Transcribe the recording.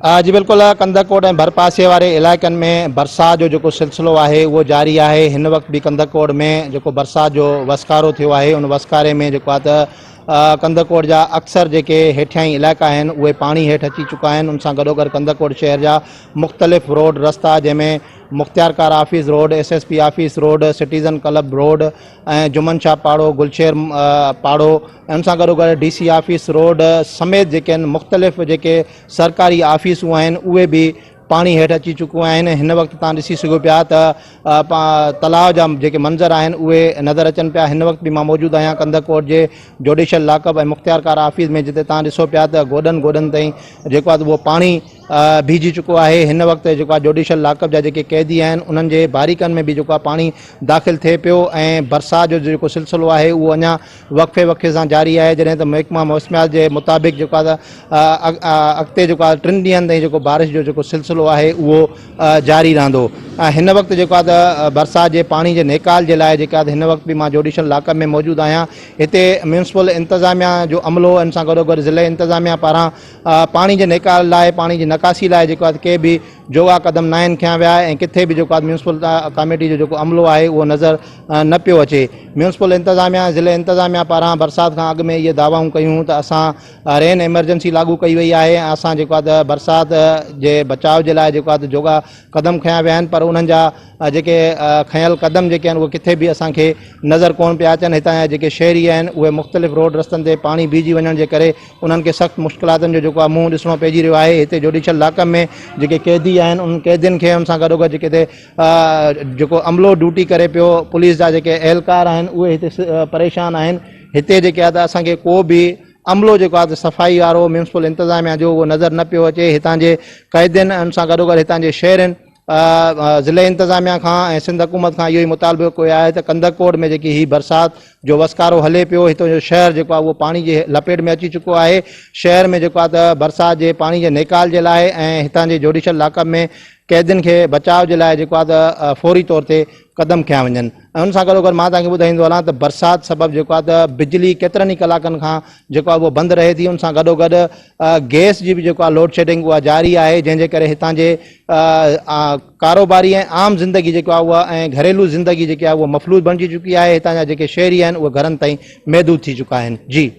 جي بلڪل ڪنڌڪوٽ ۽ ڀرپاسي واري علائقن ۾ برسات جو جيڪو سلسلو آهي اهو جاري آهي هن وقت به ڪنڌڪوٽ ۾ جيڪو برسات جو وسڪارو ٿيو آهي ان وسڪاري ۾ جيڪو آهي ته ڪنڌڪوٽ جا اڪثر جيڪي هيٺيائين علائقا آهن اهي پاڻي هيٺ اچي چڪا آهن ان سان گڏوگڏ ڪنڌڪوٽ شهر جا مختلف روڊ رستا جنهن ۾ مختيارڪار office road, S S P office road, citizen club road ۽ Juman Shah پاڙو، گلشير پاڙو ۽ ان سان گڏوگڏ ڊي سي آفيس روڊ سميت جيڪي آهن مختلف جيڪي سرڪاري آفيسون آهن اهي به پاڻي هيٺ اچي چڪيون آهن هن وقت تان ڏسي سگهو پيا ته تلاء جا جيڪي منظر آهن اهي نظر اچن پيا هن وقت به مان موجود آهيان ڪنڌڪوٽ جي جوڊيشل لاڪ اپ ۽ مختيارڪار آفيس ۾ جتي تان ڏسو پيا ته گوڏن گوڏن تائين جيڪو آهي اهو پاڻي بيهجي چڪو آهي هن وقت جيڪو آهي جوڊيشل لاڪ اپ جا جيڪي قيدي آهن انهن جي باريڪن ۾ به جيڪو آهي پاڻي داخل ٿئي پيو ۽ برسات جو جيڪو سلسلو آهي اهو اڃا وقفي وقفي سان جاري آهي جڏهن ته محڪمه موسميات جي مطابق جيڪو آهي اڳتي جيڪو آهي ٽن ڏينهن تائين جيڪو بارش جو جيڪو سلسلو آهي اهو جاري رهندو ۽ هن وقت جيڪو آهي ته برسات جي پاڻي جي نيڪال جي لاء جيڪا هن وقت به مان جوڊيشل لاڪ اپ ۾ موجود آهيان هتي ميونسپل انتظاميا جو عملو ان سان گڏوگڏ ضلعي انتظاميا پاران پاڻي جي نيڪال لاء پاڻي جي نڪاسي لاء جيڪو آهي ڪي به جوڳا قدم ناهن کنيا ويا ۽ ڪٿي به جيڪو آهي ميونسپل ڪاميٽي جو جيڪو عملو آهي اهو نظر نه پيو اچي ميونسپل انتظاميا ۽ ضلعي انتظاميا پاران برسات کان اڳ ۾ اهي دعوائون ڪيون ته اسان رين ايمرجنسي لاڳو ڪئي وئي آهي ۽ اسان جيڪو آهي ته برسات جي بچاء جي لاء جيڪو آهي ته جوڳا قدم کنيا ويا آهن پر انهن جا جيڪي کنيل قدم جيڪي آهن اهي ڪٿي به اسان کي نظر ڪونه پيا اچن هتان جا جيڪي شهري آهن اهي مختلف روڊ رستن تي پاڻي بيهجي وڃڻ جي ڪري انهن کي سخت مشڪلاتن جو جيڪو آهي منهن ڏسڻو پئجي رهيو آهي هتي جوڊيشل لاڪ ۾ جيڪي قيدي آهن انهن قيدين کي ان سان گڏوگڏ جيڪي هتي جيڪو عملو ڊيوٽي ڪري پيو پوليس جا جيڪي اهلڪار آهن اهي هتي پريشان آهن هتي جيڪي آهي ته اسان کي ڪو به عملو جيڪو آهي ته صفائي وارو ميونسپل انتظاميا جو اهو نظر نه پيو اچي هتان جي قيدين ان سان گڏوگڏ هتان جي شهرين ضلعي انتظاميا کان ۽ سنڌ حڪومت کان اهو ئي مطالبو ڪيو آهي ته ڪنڌڪوٽ ۾ جيڪي هي برسات جو وسڪارو هلي پيو هتان جو شهر جيڪو آهي اهو پاڻي جي لپيٽ ۾ اچي چڪو آهي شهر ۾ جيڪو آهي ته برسات جي پاڻي جي نيڪال جي لاء ۽ هتان جي جوڊيشل لاڪ اپ ۾ قيدين کي بچاء جي لاء جيڪو آهي ته فوري طور تي قدم کنيا وڃن ۽ ان سان گڏوگڏ مان توهان کي ٻڌائيندو هلان ته برسات سبب جيڪو آهي ته بجلي ڪيترن ئي ڪلاڪن کان جيڪو آهي اهو بند رهي ٿي ان سان گڏوگڏ گئس جي به جيڪو آهي لوڊ شيڊنگ اها جاري آهي جنهن جي ڪري هتان جي ڪاروباري ۽ عام زندگي جيڪو آهي اها ۽ گهريلو زندگي جيڪي آهي اها مفلوج بڻجي چڪي آهي هتان جا جيڪي شهري آهن اهي گهرن تائين محدود ٿي چڪا آهن جي.